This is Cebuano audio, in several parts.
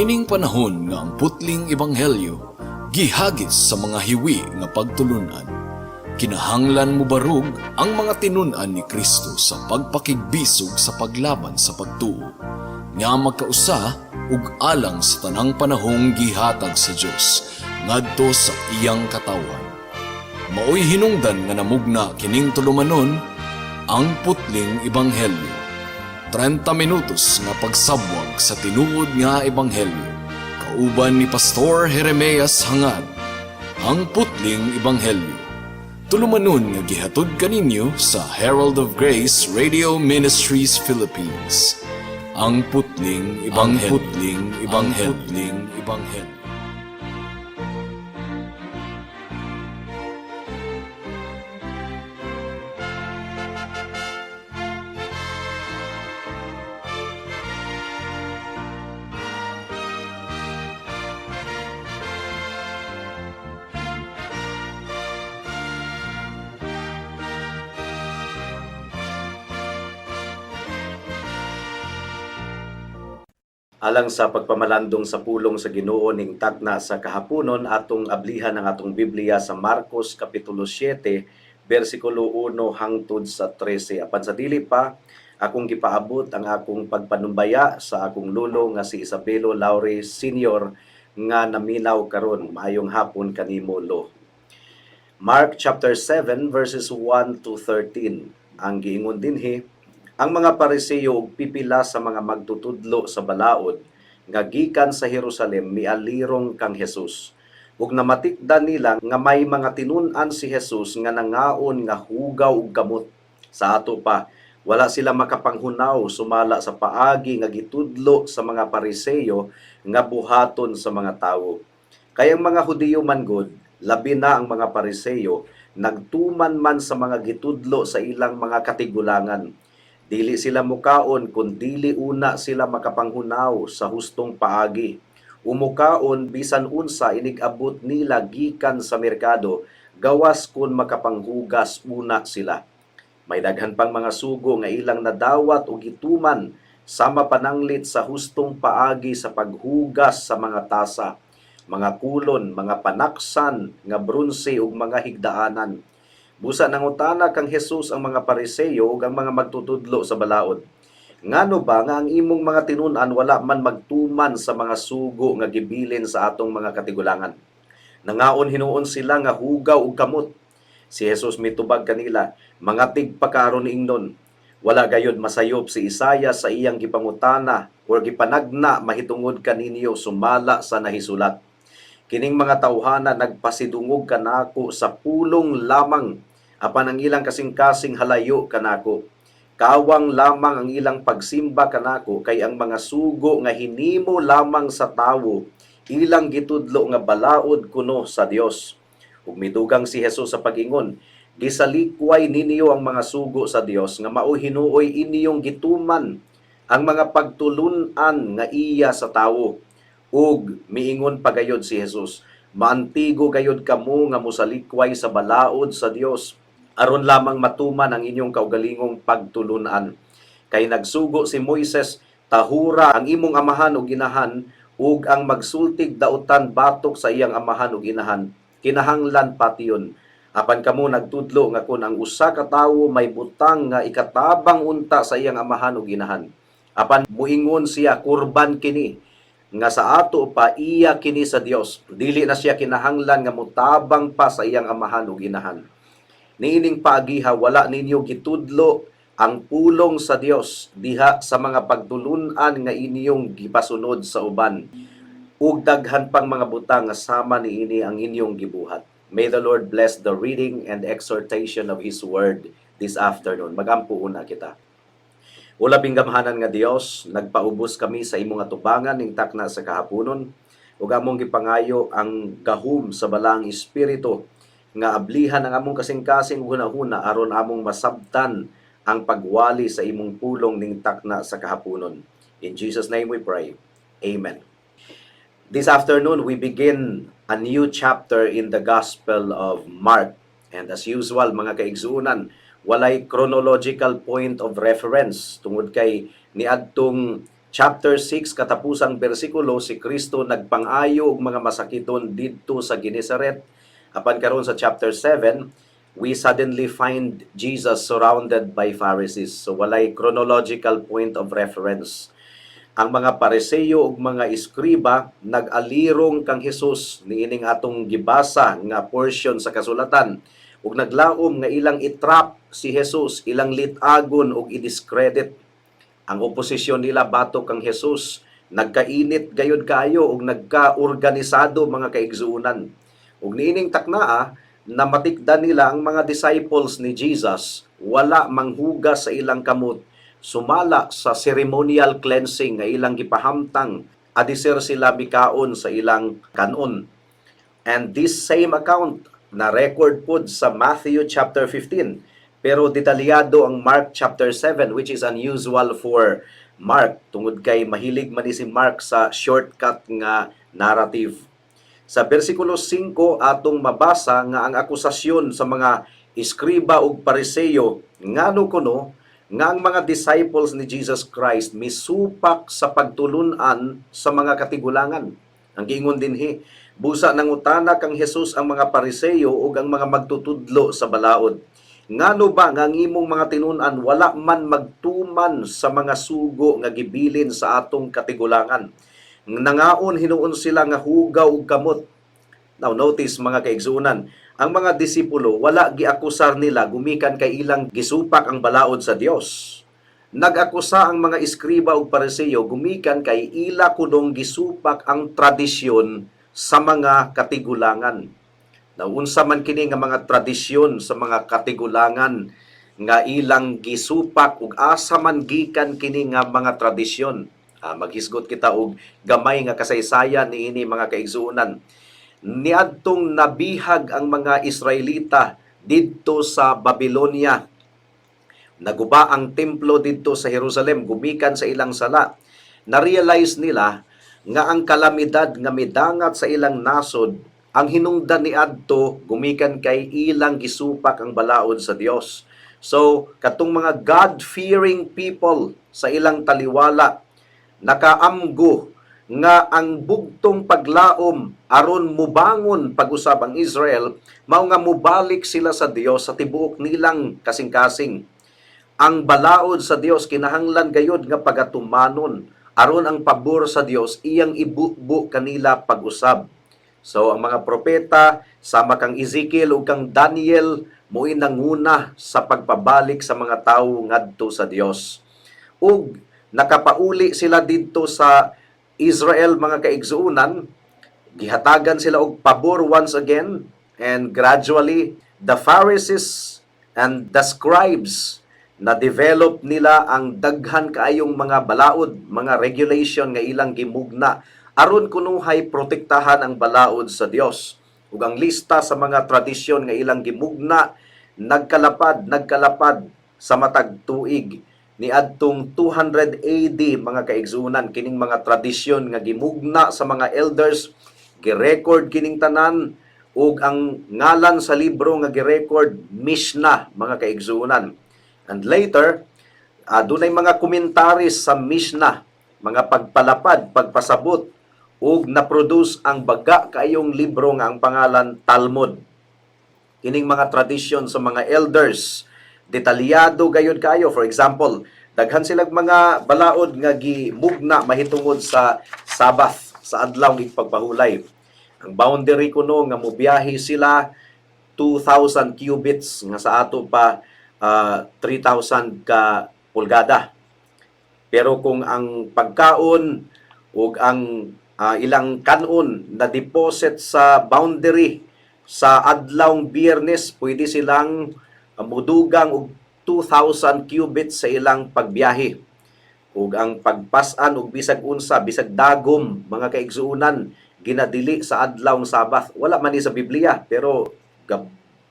Niining panahon nga ang putling ebanghelyo gihagis sa mga hiwi nga pagtulunan, kinahanglan mobarog ang mga tinun-an ni Kristo sa pagpakigbisog sa paglaban sa pagtuo nga magkausa ug alang sa tanang panahong gihatag sa Dios ngadto sa iyang katawhan. Maoy hinungdan nga namugna kining tulumanon, Ang Putling Ebanghelyo. 30 minutos nga pagsabwag sa tinuod nga ebanghelyo. Kauban ni Pastor Jeremias Hangad. Ang Putling Ebanghelyo. Tulumanon nga gihatod kaninyo sa Herald of Grace Radio Ministries Philippines. Ang Putling Ebanghelyo. Ang Putling Ebanghelyo. Ang Putling Ebanghelyo. Alang sa pagpamalandong sa pulong sa Ginoo ning takna sa kahaponon, atong ablihan ang atong Biblia sa Marcos kapitulo 7 bersikulo 1 hangtod sa 13. Apan sa dili pa, akong gipaabot ang akong pagpanumbaya sa akong lolo nga si Isabelo Laure Sr. nga naminaw karon. Maayong hapon kanimo, Lo. Mark chapter 7 verses 1 to 13. Ang giingon dinhi, ang mga Pariseo ug pipila sa mga magtutudlo sa balaod nga gikan sa Jerusalem mialirong kang Jesus. Ug namatikdan nila nga may mga tinun-an si Jesus nga nangaon nga hugaw og kamot. Sa ato pa, wala sila makapanghunaw sumala sa paagi nga gitudlo sa mga Pariseo nga buhaton sa mga tawo. Kay ang mga Hudiyo man gud, labi na ang mga Pariseo, nagtuman man sa mga gitudlo sa ilang mga katigulangan. Dili sila mukaon kung dili una sila makapanghunaw sa hustong paagi. Umukaon bisan unsa inig-abot nila gikan sa merkado, gawas kun makapanghugas una sila. May daghan pang mga sugo nga ilang nadawat o gituman sama pananglit sa hustong paagi sa paghugas sa mga tasa, mga kulon, mga panaksan nga bronse ug mga higdaanan. Busa nangutana kang Jesus ang mga Pariseo ug ang mga magtutudlo sa balaod. Ngano ba nga ang imong mga tinun-an wala man magtuman sa mga sugo nga gibilin sa atong mga katigulangan? Nangaon hinuon sila nga hugaw ug kamot. Si Jesus mitubag kanila, "Mga tigpakaron ingnon, wala gayod masayop si Isaiah sa iyang gipangutana or gipanagna mahitungod kaninyo sumala sa nahisulat. Kining mga tawhana nagpasidungog kanako sa pulong lamang, apan ang ilang kasing-kasing halayo kanako. Kawang lamang ang ilang pagsimba kanako, kay ang mga sugo nga hinimo lamang sa tawo ilang gitudlo nga balaod kuno sa Dios." Ug midugang si Jesus sa pag-ingon, "Gisalikway ninyo ang mga sugo sa Dios nga mao hinuoy inyong gituman ang mga pagtulun-an nga iya sa tawo." Ug miingon pagayod si Jesus, "Maantigo gayod kamo nga mosalikway sa balaod sa Dios aron lamang matuman ang inyong kaugalingong pagtulunan. Kay nagsugo si Moises, 'Tahura ang imong amahan ug inahan,' ug 'Ang magsultig dautan batok sa iyang amahan ug inahan kinahanglan patyon.' Apan kamo nagtudlo nga kon ang usa ka tawo may butang nga ikatabang unta sa iyang amahan ug inahan, apan muingon siya, 'Kurban kini,' nga sa ato pa iya kini sa Dios, dili na siya kinahanglan nga motabang pa sa iyang amahan ug inahan. Niining paagiha wala ninyo gitudlo ang pulong sa Dios diha sa mga pagtulun-an nga inyong gipasunod sa uban. Ug daghan pang mga butang nga sama niini ang inyong gibuhat." May the Lord bless the reading and exhortation of His Word this afternoon. Magampo una kita. O labing gamhanan nga Dios, nagpaubos kami sa imong atubangan ning takna sa kahaponon ug among gipangayo ang gahom sa Balaang Espiritu nga ablihan ang among kasing-kasing ug hunahuna aron among masabtan ang pagwali sa imong pulong ning takna sa kahaponon. In Jesus' name we pray. Amen. This afternoon we begin a new chapter in the Gospel of Mark. And as usual, mga kaigsuonan, walay chronological point of reference tungod kay niadtong chapter 6 katapusang bersikulo, si Kristo nagpangayo og mga masakiton didto sa Genesaret. Apan karon sa chapter 7, we suddenly find Jesus surrounded by Pharisees. So walay chronological point of reference. Ang mga Pariseo ug mga eskriba nag-alirong kang Hesus niining atong gibasa nga portion sa kasulatan ug naglaom nga ilang itrap si Jesus, ilang litagon ug i-discredit. Ang oposisyon nila batok kang Jesus nagkainit gayud kaayo ug nagkaorganisado, mga kaigsuonan. Ug niining taknaa, namatikdan nila ang mga disciples ni Jesus wala manghugas sa ilang kamot sumala sa ceremonial cleansing nga ilang gipahamtang adiser sila mikaon sa ilang kanon. And this same account na record pod sa Matthew chapter 15, pero detalyado ang Mark chapter 7, which is unusual for Mark tungod kay mahilig man ni si Mark sa shortcut nga narrative. Sa bersikulo 5, atong mabasa nga ang akusasyon sa mga eskriba ug Pariseo ngano kuno nga ang mga disciples ni Jesus Christ misupak sa pagtulunan sa mga katigulangan. Ang giingon dinhi, busa nangutana kang Jesus ang mga Pariseo ug ang mga magtutudlo sa balaod. Ngano ba nga ang imong mga tinun-an wala man magtuman sa mga sugo nga gibilin sa atong katigulangan? Nangaon hinuon sila nga hugaw og kamot. Now notice, mga kaigsuonan, ang mga disipulo wala giakusar nila gumikan kay ilang gisupak ang balaod sa Dios. Nag-akusa ang mga eskriba ug Pariseo gumikan kay ila kunong gisupak ang tradisyon sa mga katigulangan. Now, unsa man kini nga mga tradisyon sa mga katigulangan nga ilang gisupak ug asa man gikan kini nga mga tradisyon? Maghisgot kita og gamay nga kasaysayan niini, mga kaigsuonan. Niadtong nabihag ang mga Israelita didto sa Babylonia, naguba ang templo didto sa Jerusalem gumikan sa ilang sala. Na-realize nila nga ang kalamidad nga midangat sa ilang nasod, ang hinungdan niadto gumikan kay ilang gisupak ang balaod sa Dios. So katong mga God-fearing people sa ilang taliwala nakaamgo nga ang bugtong paglaom aron mubangon pag-usab ang Israel mao nga mubalik sila sa Dios sa tibuok nilang kasing-kasing. Ang balaod sa Dios kinahanglan gayod nga pagatumanon aron ang pabor sa Dios iyang ibubo kanila pag-usab. So ang mga propeta sama kang Ezekiel ug kang Daniel mo'y nanguna sa pagpabalik sa mga tawo ngadto sa Dios. Ug nakapauli sila didto sa Israel, mga kaigsuonan, gihatagan sila og pabor once again, and gradually the Pharisees and the scribes na develop nila ang daghan kaayong mga balaod, mga regulation nga ilang gimugna aron kunuhay protektahan ang balaod sa Dios. Ug ang lista sa mga tradisyon nga ilang gimugna nagkalapad, nagkalapad sa matag tuig niadtong 200 AD, mga kaigsuonan. Kining mga tradisyon nga gimugna sa mga elders, girecord kining tanan ug ang ngalan sa libro nga girecord, Mishnah, mga kaigsuonan. And later, dunay mga commentaries sa Mishnah, mga pagpalapad, pagpasabot, ug na-produce ang baga kaayong libro nga ang pangalan Talmud. Kining mga tradisyon sa mga elders, detalyado gayud kayo. For example, daghan silang mga balaod nga gimugna mahitungod sa Sabbath, sa adlaw ng pagpahulay. Ang boundary kuno nga mobiyahe sila 2,000 cubits nga sa ato pa 3,000 ka pulgada. Pero kung ang pagkaon ug ang ilang kanon na deposit sa boundary sa adlawng Biyernes, pwede silang mudugang og 2,000 cubits sa ilang pagbiyahe. Ug ang pagpas-an og bisag unsa, bisag dagom, mga kaigsuonan, ginadili sa adlawng Sabbath. Wala man ni sa Biblia, pero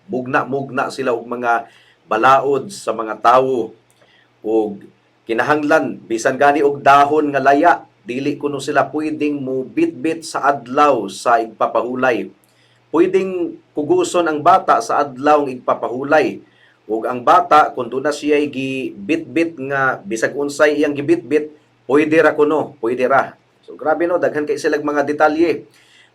mugna-mugna sila og mga balaod sa mga tawo. Ug kinahanglan bisan gani og dahon nga laya, dili kuno sila pwedeng mubitbit sa adlaw sa igpapahulay. Pwedeng kuguson ang bata sa adlaw ng igpapahulay. Ug ang bata, kung doon na siya gibitbit nga bisag unsay iyang gibitbit, Pwede ra kuno, pwede ra. So grabe, no, daghan kay silag mga detalye.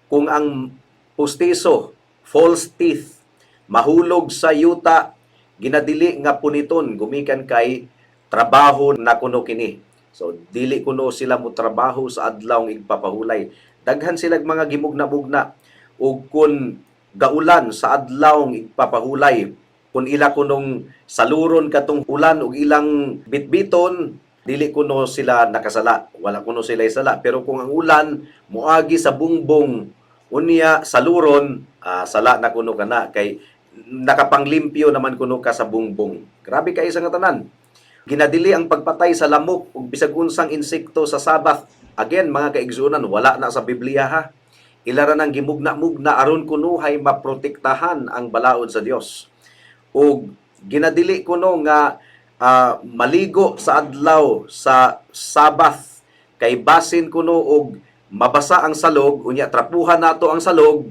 Kung ang pustiso, false teeth, mahulog sa yuta, ginadili nga puniton gumikan kay trabaho na kuno kini. So dili kuno sila mo trabaho sa adlaw igpapahulay. Daghan silag mga gimugna-mugna. Ug kun gaulan sa adlaw igpapahulay, kun ila kunong saluron katong ulan ug ilang bitbiton, dili kuno sila nakasala, wala kuno sila sala. Pero kung ang ulan moagi sa bungbong unya saluron, sala na kuno kana kay nakapanglimpyo naman kuno ka sa bungbong. Grabe kay sa nga tanan. Ginadili ang pagpatay sa lamok ug bisag unsang insekto sa Sabbath. Again, mga kaigsuonan, wala na sa Biblia ha. Ila ra nang gimugna-mugna aron kunuhay maprotektahan ang balaod sa Dios. Ug ginadili kuno nga maligo sa adlaw sa Sabbath kay basin kuno og mabasa ang salog, unya trapuhan nato ang salog,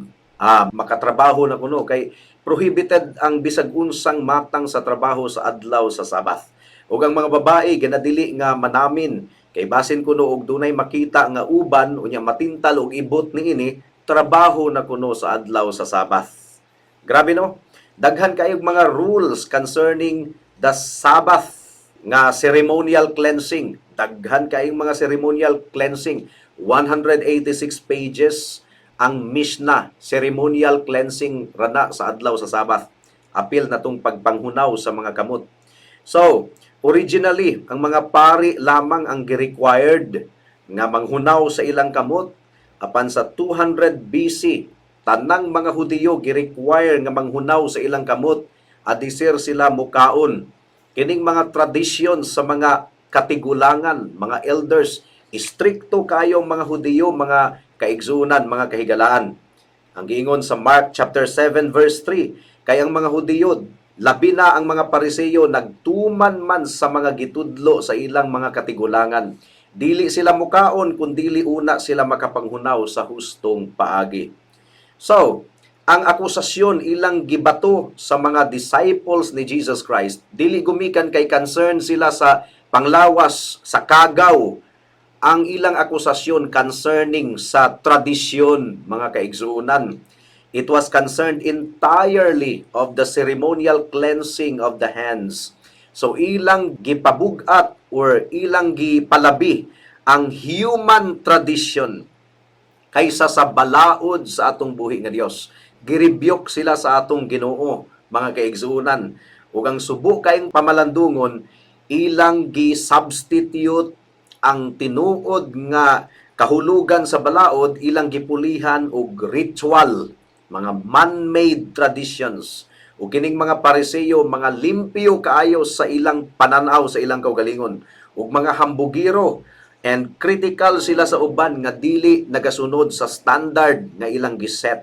makatrabaho na kuno kay prohibited ang bisag unsang matang sa trabaho sa adlaw sa Sabbath. Ug ang mga babae ginadili nga manamin kay basin kuno og dunay makita nga uban, unya matintal og ibot niini, trabaho na kuno sa adlaw sa Sabbath. Grabe, no? Daghan kayog mga rules concerning the Sabbath nga ceremonial cleansing. Daghan kayong mga ceremonial cleansing. 186 pages ang Mishnah, ceremonial cleansing rana sa adlaw sa Sabbath. Apil na tong pagpanghunaw sa mga kamot. So, originally, ang mga pari lamang ang gi-required nga manghunaw sa ilang kamot, apan sa 200 BC, tanang mga Hudiyo gi-require nga manghunaw sa ilang kamot adisir sila mukaon. Kining mga tradisyon sa mga katigulangan, mga elders, istrikto kayong mga Hudiyo, mga kaigsuonan, mga kahigalaan. Ang giingon sa Mark chapter 7 verse 3, kay ang mga Hudiyo, labi na ang mga Pariseyo, nagtuman man sa mga gitudlo sa ilang mga katigulangan. Dili sila mukaon kung dili una sila makapanghunaw sa hustong paagi. So, ang akusasyon ilang gibato sa mga disciples ni Jesus Christ, dili gumikan kay concern sila sa panglawas, sa kagaw. Ang ilang akusasyon concerning sa tradisyon, mga kaigsuonan. It was concerned entirely of the ceremonial cleansing of the hands. So ilang gipabugat or ilang gipalabi ang human tradition kaysa sa balaod sa atong buhi nga Dios. Girebuke sila sa atong Ginoo, mga kaigsuonan. Ug ang subo kayong pamalandungon, ilang gi-substitute ang tinuod nga kahulugan sa balaod, ilang gipulihan og ritual, mga man-made traditions. Ug kining mga Pariseyo, mga limpyo kaayo sa ilang pananaw sa ilang kaugalingon ug mga hambugiro, and critical sila sa uban nga dili nagasunod sa standard nga ilang giset.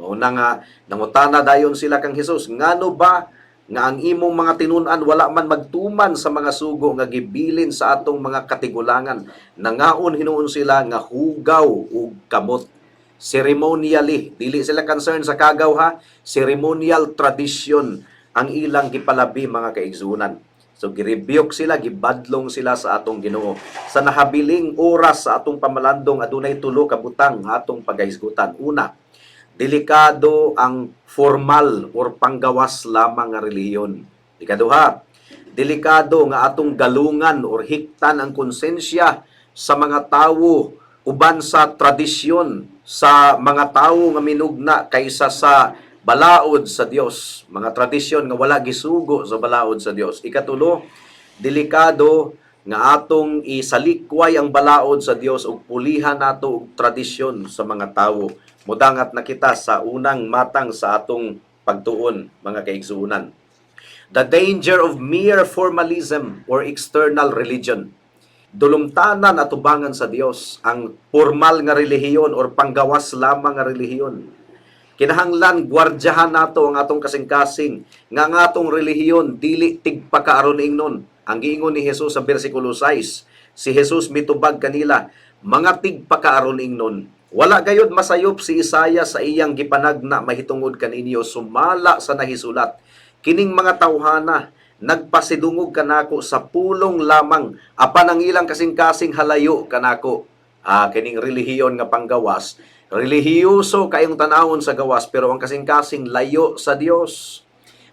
Mao na nga nangutana dayon sila kang Hesus, "Ngano ba nga ang imong mga tinun-an wala man magtuman sa mga sugo nga gibilin sa atong mga katigulangan?" Nangaon hinuon sila nga hugaw ug kamot. Ceremonially, dili sila concerned sa kagaw ha, ceremonial tradition ang ilang gipalabi, mga kaigsuonan. So girebuke sila, gibadlong sila sa atong Ginoo. Sa nahabiling oras sa atong pamalandong, adunay tulo ka butang atong pagahisgutan. Una, delikado ang formal or panggawas lamang nga relihiyon. Ikaduha, delikado nga atong galungan or hiktan ang konsensya sa mga tawo uban sa tradisyon sa mga tawo nga minugna kaysa sa balaod sa Dios, mga tradisyon nga wala gisugo sa balaod sa Dios. Ikatulo, delikado nga atong isalikway ang balaod sa Dios ug pulihan nato og tradisyon sa mga tawo. Mudangat na kita sa unang matang sa atong pagtuon, mga kaigsuonan. The danger of mere formalism or external religion. Dulumtanan atubangan sa Dios ang formal nga relihiyon or panggawas lamang nga relihiyon. Kinahanglan gwardyahan nato ang atong kasing-kasing nga ang atong relihiyon dili tigpakaaron ingnon. Ang giingon ni Jesus sa bersikulo 6, si Jesus mitubag kanila, "Mga tigpakaaron ingnon. Wala gayud masayop si Isaiah sa iyang gipanagna mahitungod kaninyo sumala sa nahisulat. Kining mga tawhana Nagpasidungog kanako sa pulong lamang, apan ang ilang kasing-kasing halayo kanako. Kining relihiyon nga panggawas, relihiyoso kayong tanawon sa gawas, pero ang kasing-kasing layo sa Dios.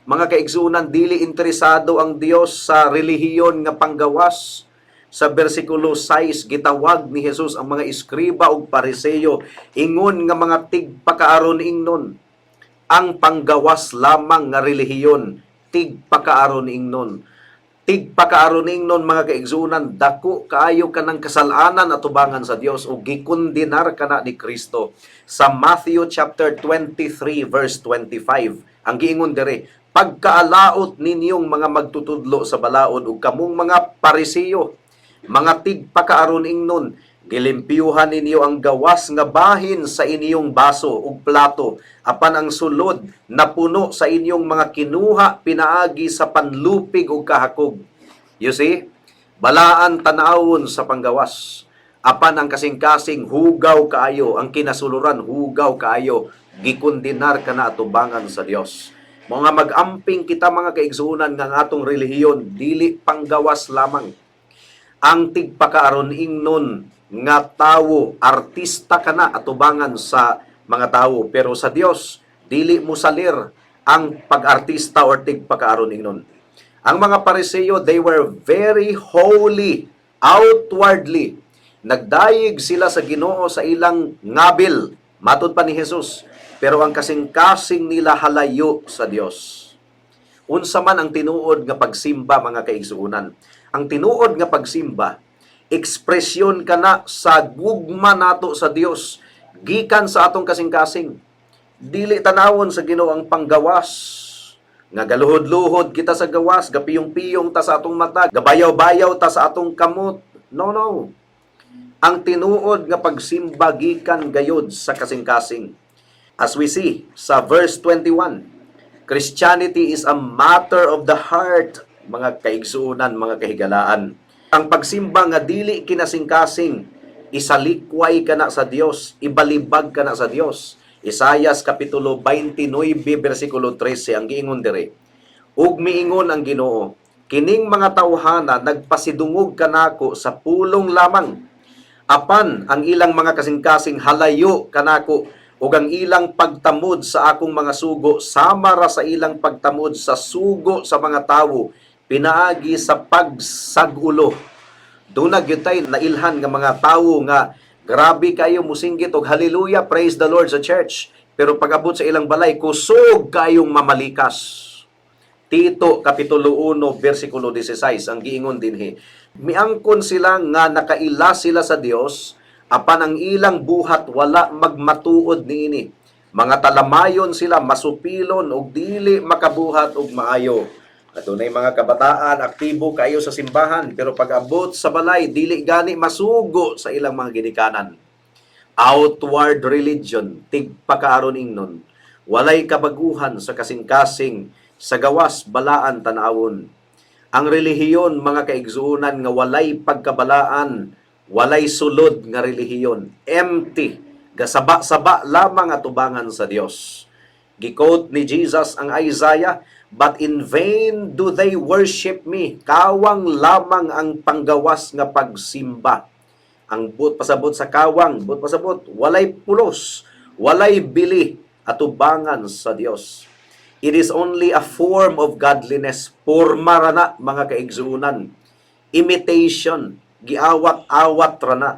Mga kaigsunan, dili interesado ang Dios sa relihiyon nga panggawas. Sa bersikulo 6, gitawag ni Jesus ang mga eskriba ug Pariseyo ingon nga mga tigpakaaron ingnon. Ang panggawas lamang nga relihiyon, tigpakaaron ingnon. Tigpakaaron ingnon, mga kaigsunan, dako kaayo kanang kasalanan atubangan sa Dios ug gikondenar kana ni Kristo. Sa Matthew chapter 23 verse 25, ang giingon diri, "Pagkaalaot ninyong mga magtutudlo sa balaod ug kamong mga Pariseyo, mga tigpakaaron ingnon, gilimpyuhan ninyo ang gawas nga bahin sa inyong baso ug plato, apan ang sulod napuno sa inyong mga kinuha pinaagi sa panlupig ug kahakog." You see? Balaan tanawon sa panggawas. Apan ang kasing-kasing hugaw kaayo, ang kinasuluran hugaw kaayo, gikondenar kana atubangan sa Dios. Mga mag-amping kita, mga kaigsuonan, nga ang atong relihiyon dili panggawas lamang. Ang tigpakaaron ingnon nga tawo, artista kana atubangan sa mga tawo, pero sa Dios dili mo salir ang pag-artista or tigpakaaron ingnon. Ang mga Pariseo, they were very holy outwardly. Nagdayeg sila sa Ginoo sa ilang ngabil, matud pa ni Jesus. Pero ang kasing-kasing nila halayo sa Dios. Unsa man ang tinuod nga pagsimba, mga kaigsuonan? Ang tinuod nga pagsimba, ekspresyon kana sa gugma nato sa Dios gikan sa atong kasing-kasing. Dili tanawon sa Ginoo ang panggawas nga galuhod-luhod kita sa gawas, gapiyong-piyong ta sa atong mata, gabayaw-bayaw ta sa atong kamot. No, no. Ang tinuod nga pagsimba gikan gayod sa kasing-kasing. As we see sa verse 21, Christianity is a matter of the heart, mga kaigsuonan, mga kahigalaan. Ang pagsimba nga dili kinasingkasing, isalikway kana sa Dios, ibalibag kana sa Dios. Isayas kapitulo 29 bersikulo 13, ang giingon diri. "Ug miingon ang Ginoo, kining mga tawhana nagpasidungog kanako sa pulong lamang, apan ang ilang mga kasing-kasing halayo kanako, ug ang ilang pagtamod sa akong mga sugo sama ra sa ilang pagtamod sa sugo sa mga tawo pinaagi sa pagsagulo." Duna gyud tay nailhan nga mga tawo nga grabe kayo musinggit og "Hallelujah, praise the Lord" sa church. Pero pag-abot sa ilang balay, kusog kayong mamalikas. Tito kapitulo 1 bersikulo 16, ang giingon dinhi. "Miangkon sila nga nakaila sila sa Dios, apan ang ilang buhat wala magmatuod niini. Mga talamayon sila, masupilon ug dili makabuhat og maayo." Adunay mga kabataan aktibo kayo sa simbahan, pero pag abot sa balay dili gani masugo sa ilang mga ginikanan. Outward religion, tigpakaaron ingnon, walay kabaguhan sa kasing-kasing, sa gawas balaan tanawon. Ang relihiyon, mga kaigsuonan, nga walay pagkabalaan, walay sulod nga relihiyon, empty, gasaba-saba lamang atubangan sa Dios. Gi-quote ni Jesus ang Isaiah, "But in vain do they worship me." Kawang lamang ang panggawas nga pagsimba. Ang buot pasabot sa kawang, buot pasabot, walay pulos, walay bili, atubangan sa Dios. It is only a form of godliness. Porma ra na, mga kaigsuonan. Imitation, giawat-awat ra na.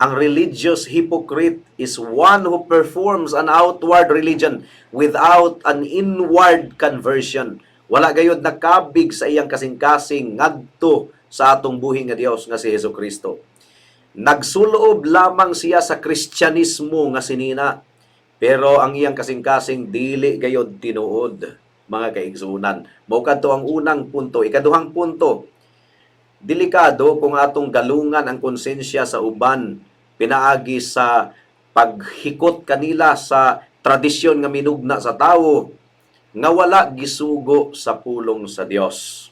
Ang religious hypocrite is one who performs an outward religion without an inward conversion. Wala gayod nakabig sa iyang kasing-kasing ngadto sa atong buhi nga Dios nga si Hesus Kristo. Nagsuloob lamang siya sa Kristyanismo nga sinina. Pero ang iyang kasing-kasing dili gayod tinuod, mga kaigsuonan. Mao kadto ang unang punto. Ikaduhang punto, delikado kung atong galungan ang konsensya sa uban pinaagi sa paghikot kanila sa tradisyon nga minugna sa tawo nga wala gisugo sa pulong sa Dios.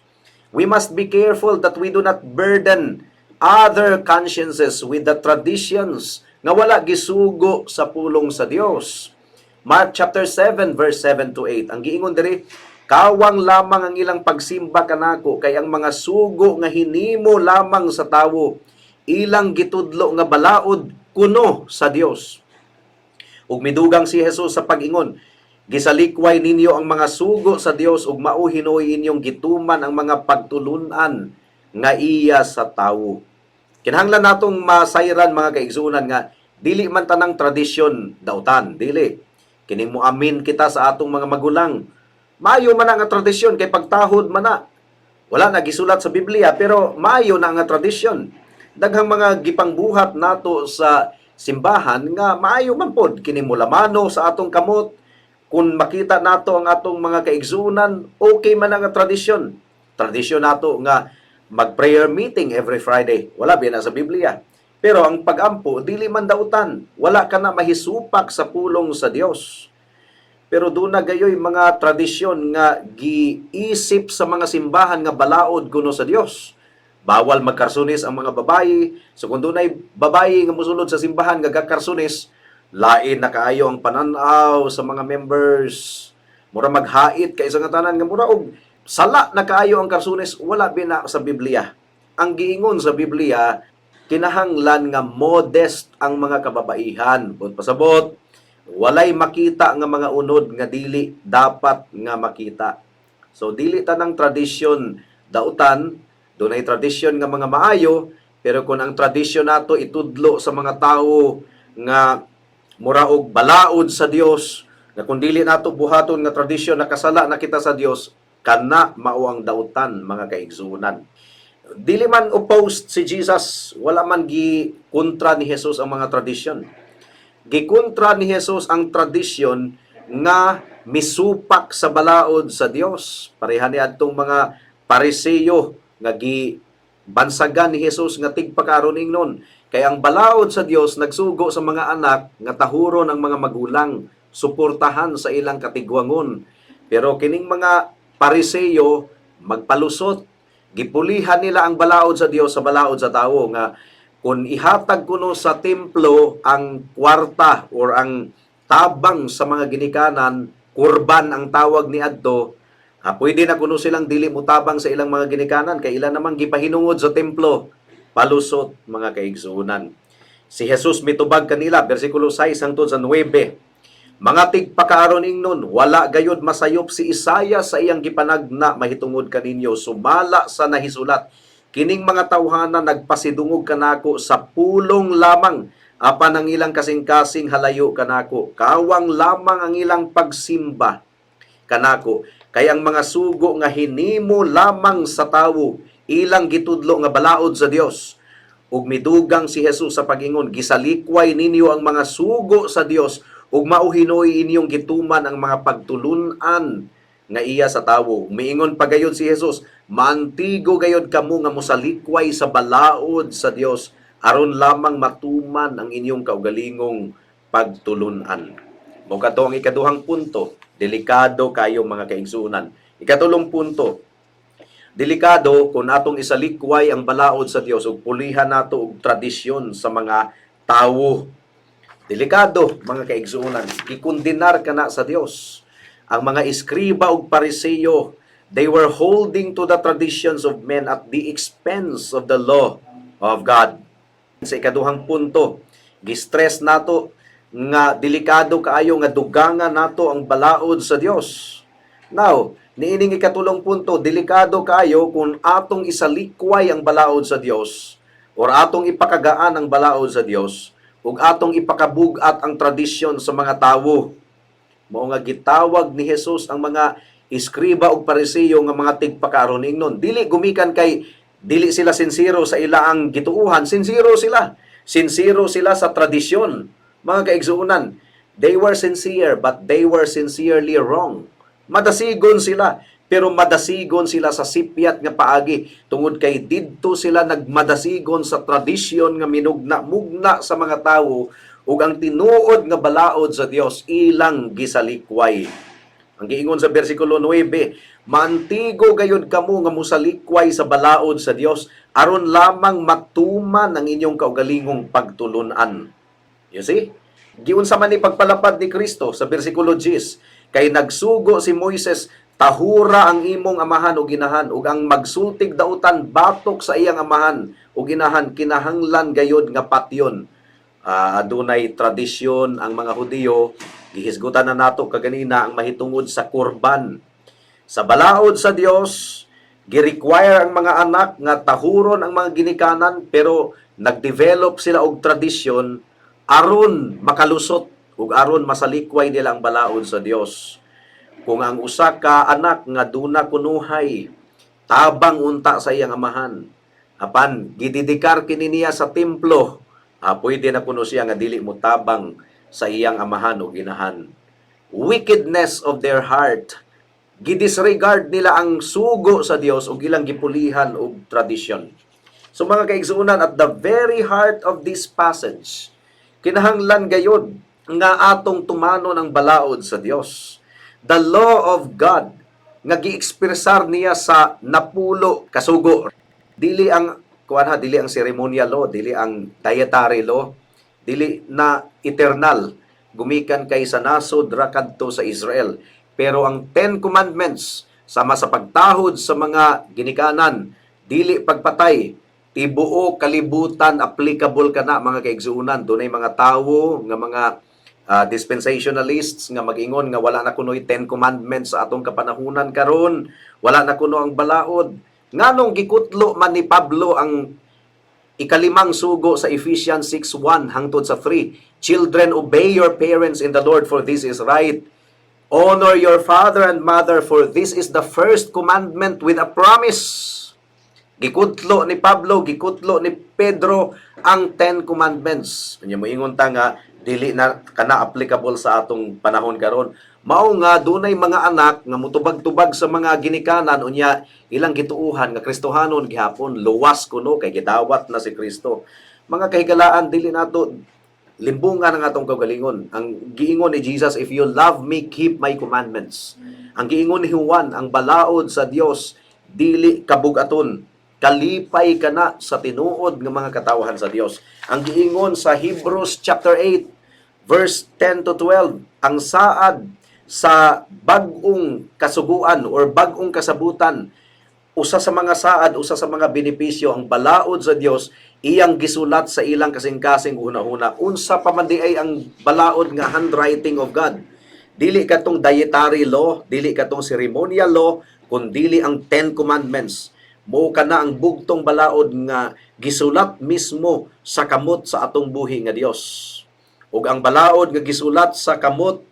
We must be careful that we do not burden other consciences with the traditions nga wala gisugo sa pulong sa Dios. Mark chapter 7 verse 7 to 8. Ang giingon diri, "Kawang lamang ang ilang pagsimba kanako, kay ang mga sugo nga hinimo lamang sa tawo, ilang gitudlo nga balaod kuno sa Dios." Ug midugang si Jesus sa pag-ingon, "Gisalikway ninyo ang mga sugo sa Dios ug mao hinuoy inyong gituman ang mga pagtulunan nga iya sa tawo." Kinahanglan natong masayran, mga kaigsuonan, nga dili man tanang tradisyon dautan, dili. Kining moamin kita sa atong mga magulang, maayo man ang tradisyon kay pagtahod man na. Wala na gisulat sa Biblia, pero maayo na nga tradisyon. Daghang mga gipangbuhat nato sa simbahan nga maayo man pod, kini mulamano sa atong kamot kung makita nato ang atong mga kaigsuonan, okay man ang tradisyon. Tradisyon nato nga mag-prayer meeting every Friday. Wala biya na sa Biblia. Pero ang pagampo, dili man dautan. Wala ka na mahisupak sa pulong sa Dios. Pero doon na gayoy mga tradisyon nga giisip sa mga simbahan nga balaod kuno sa Dios. Bawal magkarsunis ang mga babayi. So kung dunay babayi nga mosulod sa simbahan nga gakarsunis, lain na kaayo ang pananaw sa mga members. Mura maghait kay sa nga tanan nga mura og sala na kaayo ang karsunis, wala bina sa Biblia. Ang giingon sa Biblia, kinahanglan nga modest ang mga kababaihan. But pasabot, walay makita nga mga unod nga dili dapat nga makita. So dili tanang tradisyon dautan, dunay tradisyon nga mga maayo, pero kung ang tradisyon nato itudlo sa mga tawo nga mura og balaod sa Dios, nga kung dili nato buhaton nga tradisyon, nakasala na kita sa Dios, kana mao ang dautan, mga kaigsuonan. Dili man opposed si Jesus, wala man gi kontra ni Jesus ang mga tradisyon. Gikontra ni Jesus ang tradisyon nga misupak sa balaod sa Dios. Pareha ni adtong mga Pariseyo nga gi bansagan ni Jesus nga tigpakaron ingnon. Kay ang balaod sa Dios nagsugo sa mga anak nga tahuron ang mga magulang, suportahan sa ilang katigwangon. Pero kining mga Pariseyo magpalusot, gipulihan nila ang balaod sa Dios sa balaod sa tawo, nga kung ihatag kuno sa templo ang kwarta or ang tabang sa mga ginikanan, kurban ang tawag ni adto, pwede na kuno silang dili mutabang sa ilang mga ginikanan kay ilan namang gipahinungod sa templo. Palusot, mga kaigsuonan. Si Jesus mitubag kanila, bersikulo 6 hangtod sa 9. "Mga tigpakaaron ingnon, wala gayod masayop si Isaiah sa iyang gipanagna mahitungod kaninyo, sumala sa nahisulat: 'Kining mga tawhana nagpasidungog kanako sa pulong lamang, apan ang ilang kasing-kasing halayo kanako. Kawang lamang ang ilang pagsimba kanako, kay ang mga sugo nga hinimo lamang sa tawo, ilang gitudlo nga balaod sa Dios.'" Ug midugang si Jesus sa pagingon, "Gisalikway ninyo ang mga sugo sa Dios ug mao hinuoy inyong gituman ang mga pagtulun-an nga iya sa tawo." Miingon pa gayud si Jesus, "Maantigo gayud kamo nga mosalikway sa balaod sa Dios aron lamang matuman ang inyong kaugalingong pagtulun-an." Mao kato ang ikaduhang punto, delikado kayo, mga kaigsuonan. Ikatulong punto, delikado kung atong isalikway ang balaod sa Dios ug pulihan nato og tradisyon sa mga tawo. Delikado, mga kaigsuonan, gikondenar kana sa Dios. Ang mga eskriba ug Pariseyo, they were holding to the traditions of men at the expense of the law of God. Sa ikaduhang punto, gistress nato nga delikado kaayo nga dugangan nato ang balaod sa Dios. Now, niining ikatulong punto, delikado kaayo kung atong isalikway ang balaod sa Dios or atong ipakagaan ang balaod sa Dios ug atong ipakabug-at ang tradisyon sa mga tawo. Mao nga gitawag ni Jesus ang mga eskriba ug Pariseyo nga mga tigpakaaron ingnon. Dili gumikan kay dili sila sinsero sa ilaang gituuhan, sinsero sila. Sinsero sila sa tradisyon. Mga kaigsuonan, they were sincere, but they were sincerely wrong. Madasigon sila, pero madasigon sila sa sipyat nga paagi tungod kay didto sila nagmadasigon sa tradisyon nga minugna-mugna sa mga tawo ug ang tinuod nga balaod sa Dios ilang gisalikway. Ang giingon sa bersikulo 9, "Maantigo gayud kamo nga mosalikway sa balaod sa Dios aron lamang matuman ang inyong kaugalingong pagtulunan." You see? Giunsa man ni pagpalapad ni Kristo sa bersikulo 10, kay nagsugo si Moises, "Tahura ang imong amahan ug inahan, ug ang magsultig dautan batok sa iyang amahan ug inahan kinahanglan gayod nga patyon." Adunay tradisyon ang mga Hudiyo, gihisgutan na nato kaganina ang mahitungod sa kurban. Sa balaod sa Dios, gi-require ang mga anak nga tahuron ang mga ginikanan, pero nagdevelop sila og tradisyon aron makalusot ug aron masalikway nila ang balaod sa Dios. Kung ang usa ka anak nga duna kunuhay tabang unta sa iyang amahan, apan gidedikar kini niya sa templo, pwede na kuno siya nga dili mo tabang sa iyang amahan o inahan. Wickedness of their heart. Gidisregard nila ang sugo sa Dios ug ilang gipulihan og tradisyon. So mga kaigsuonan, at the very heart of this passage, kinahanglan gayod nga atong tumanon ang balaod sa Dios. The law of God nga gi-ekspresar niya sa 10 kasugo. Dili ang kuan ha, dili ang ceremonial law, dili ang dietary law, dili na eternal gumikan kay sa nasod ra kadto sa Israel. Pero ang Ten Commandments, sama sa pagtahod sa mga ginikanan, dili pagpatay, tibuok kalibutan applicable kana, mga kaigsuonan. Dunay mga tawo nga mga dispensationalists nga mag-ingon nga wala na kunoy Ten Commandments sa atong kapanahunan karon, wala na kuno ang balaod. Nganong gikutlo man ni Pablo ang ikalimang sugo sa Ephesians 6:1 hangtod sa 3? "Children, obey your parents in the Lord, for this is right. Honor your father and mother, for this is the first commandment with a promise." Gikutlo ni Pablo, gikutlo ni Pedro ang Ten Commandments. Unya moingon ta nga dili na kana applicable sa atong panahon karon. Mao nga dunay mga anak nga mutubag-tubag sa mga ginikanan, unya ilang gituuhan nga Kristohanon gihapon, luwas kuno kay gidawat na si Kristo. Mga kahigalaan, dili nato limbungan ang atong kaugalingon. Ang giingon ni Jesus, "If you love me, keep my commandments." Ang giingon ni Juan, ang balaod sa Dios dili kabugaton. Kalipay kana sa tinuod nga mga katawahan sa Dios. Ang giingon sa Hebrews chapter 8 verse 10 to 12, ang saad sa bag-ong kasuguan or bag-ong kasabutan, usa sa mga saad, usa sa mga benepisyo, ang balaod sa Dios iyang gisulat sa ilang kasing-kasing hunahuna. Unsa pa man di ay ang balaod nga handwriting of God? Dili katong dietary law, dili katong ceremonial law, kundili ang Ten Commandments. Mao kana ang bugtong balaod nga gisulat mismo sa kamot sa atong buhi nga Dios. Ug ang balaod nga gisulat sa kamot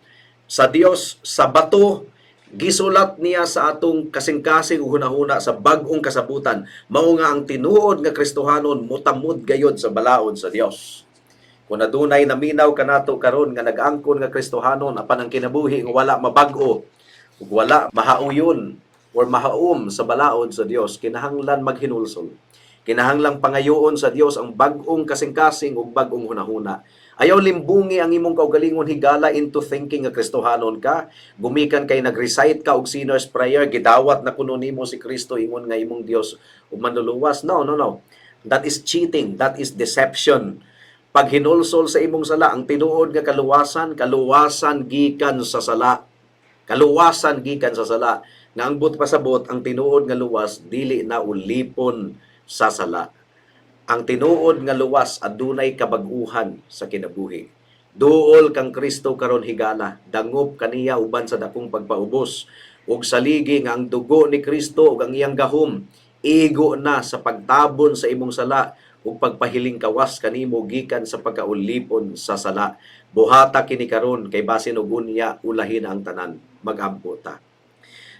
sa Dios sa bato, gisulat niya sa atong kasing-kasing ug hunahuna sa bag-ong kasabutan. Mao nga ang tinuod nga Kristohanon motamod gayod sa balaod sa Dios. Kung adunay naminaw kanato karon nga nag-angkon nga Kristohanon apan ang kinabuhi nga wala mabag-o ug wala mahauyon or mahaom sa balaod sa Dios, kinahanglan maghinulsol. Kinahanglang pangayoon sa Dios ang bag-ong kasing-kasing ug bag-ong hunahuna. Ayaw limbungi ang imong kaugalingon, higala, into thinking nga Kristohanon ka. Gumikan kay nag-recite ka og sinner's prayer, gidawat na kuno nimo si Kristo ingon nga imong Dios ug manluluwas. No, no, no. That is cheating, that is deception. Pag hinulsol sa imong sala, ang tinuod nga kaluwasan, kaluwasan gikan sa sala. Kaluwasan gikan sa sala. Nga ang buot pasabot, ang tinuod nga luwas dili na ulipon sa sala. Ang tinuod nga luwas adunay kabag-uhan sa kinabuhi. Duol kang Kristo karon, higala, dangop kaniya uban sa dakong pagpaubos ug saligi nga ang dugo ni Kristo ug ang iyang gahom igo na sa pagtabon sa imong sala ug pagpahiling kawas kanimo gikan sa pagkaulipon sa sala. Buhata kini karon kay basin og unya ulahin ang tanan. Magampo ta.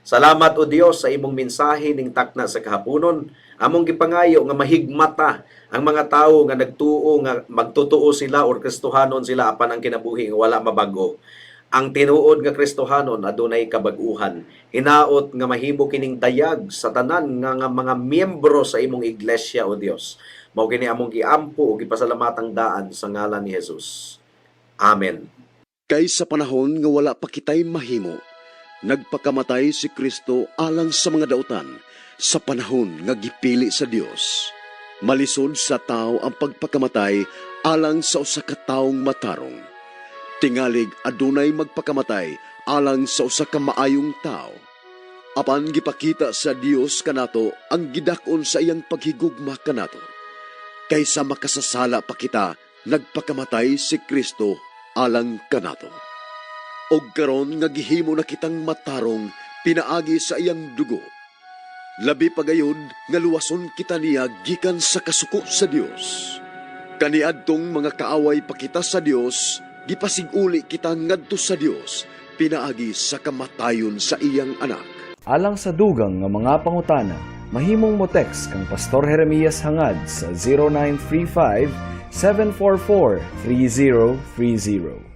Salamat, O Dios, sa imong mensahe ning takna sa kahaponon. Among gipangayo nga mahigmata ang mga tawo nga nagtuo nga magtotoo sila or Kristohanon sila apan ang kinabuhi nga wala mabago. Ang tinuod nga Kristohanon adunay kabag-uhan. Hinaot nga mahimo kining dayag sa tanan nga mga miyembro sa imong iglesia, O Dios. Mao kini among giampo ug gipasalamatang daan sa ngalan ni Jesus. Amen. Kay sa panahon nga wala pa kitay mahimo, nagpakamatay si Kristo alang sa mga dautan sa panahon nga gipili sa Dios. Malisod sa tao ang pagpakamatay alang sa usa ka taong matarong. Tingalig adunay magpakamatay alang sa usa ka maayong tawo. Apan gipakita sa Dios kanato ang gidak-on sa iyang paghigugma kanato. Kaysa makasasala pa kita, nagpakamatay si Kristo alang kanato. Og karon nga gihimo na kitang matarong pinaagi sa iyang dugo. Labi pa gayud nga luwason kita niya gikan sa kasuko sa Dios. Kaniadtong mga kaaway pa kita sa Dios, gipasig-uli kita ngadto sa Dios pinaagi sa kamatayon sa iyang anak. Alang sa dugang nga mga pangutana, mahimong mo text kang Pastor Jeremias Hangad sa 0935 744 3030.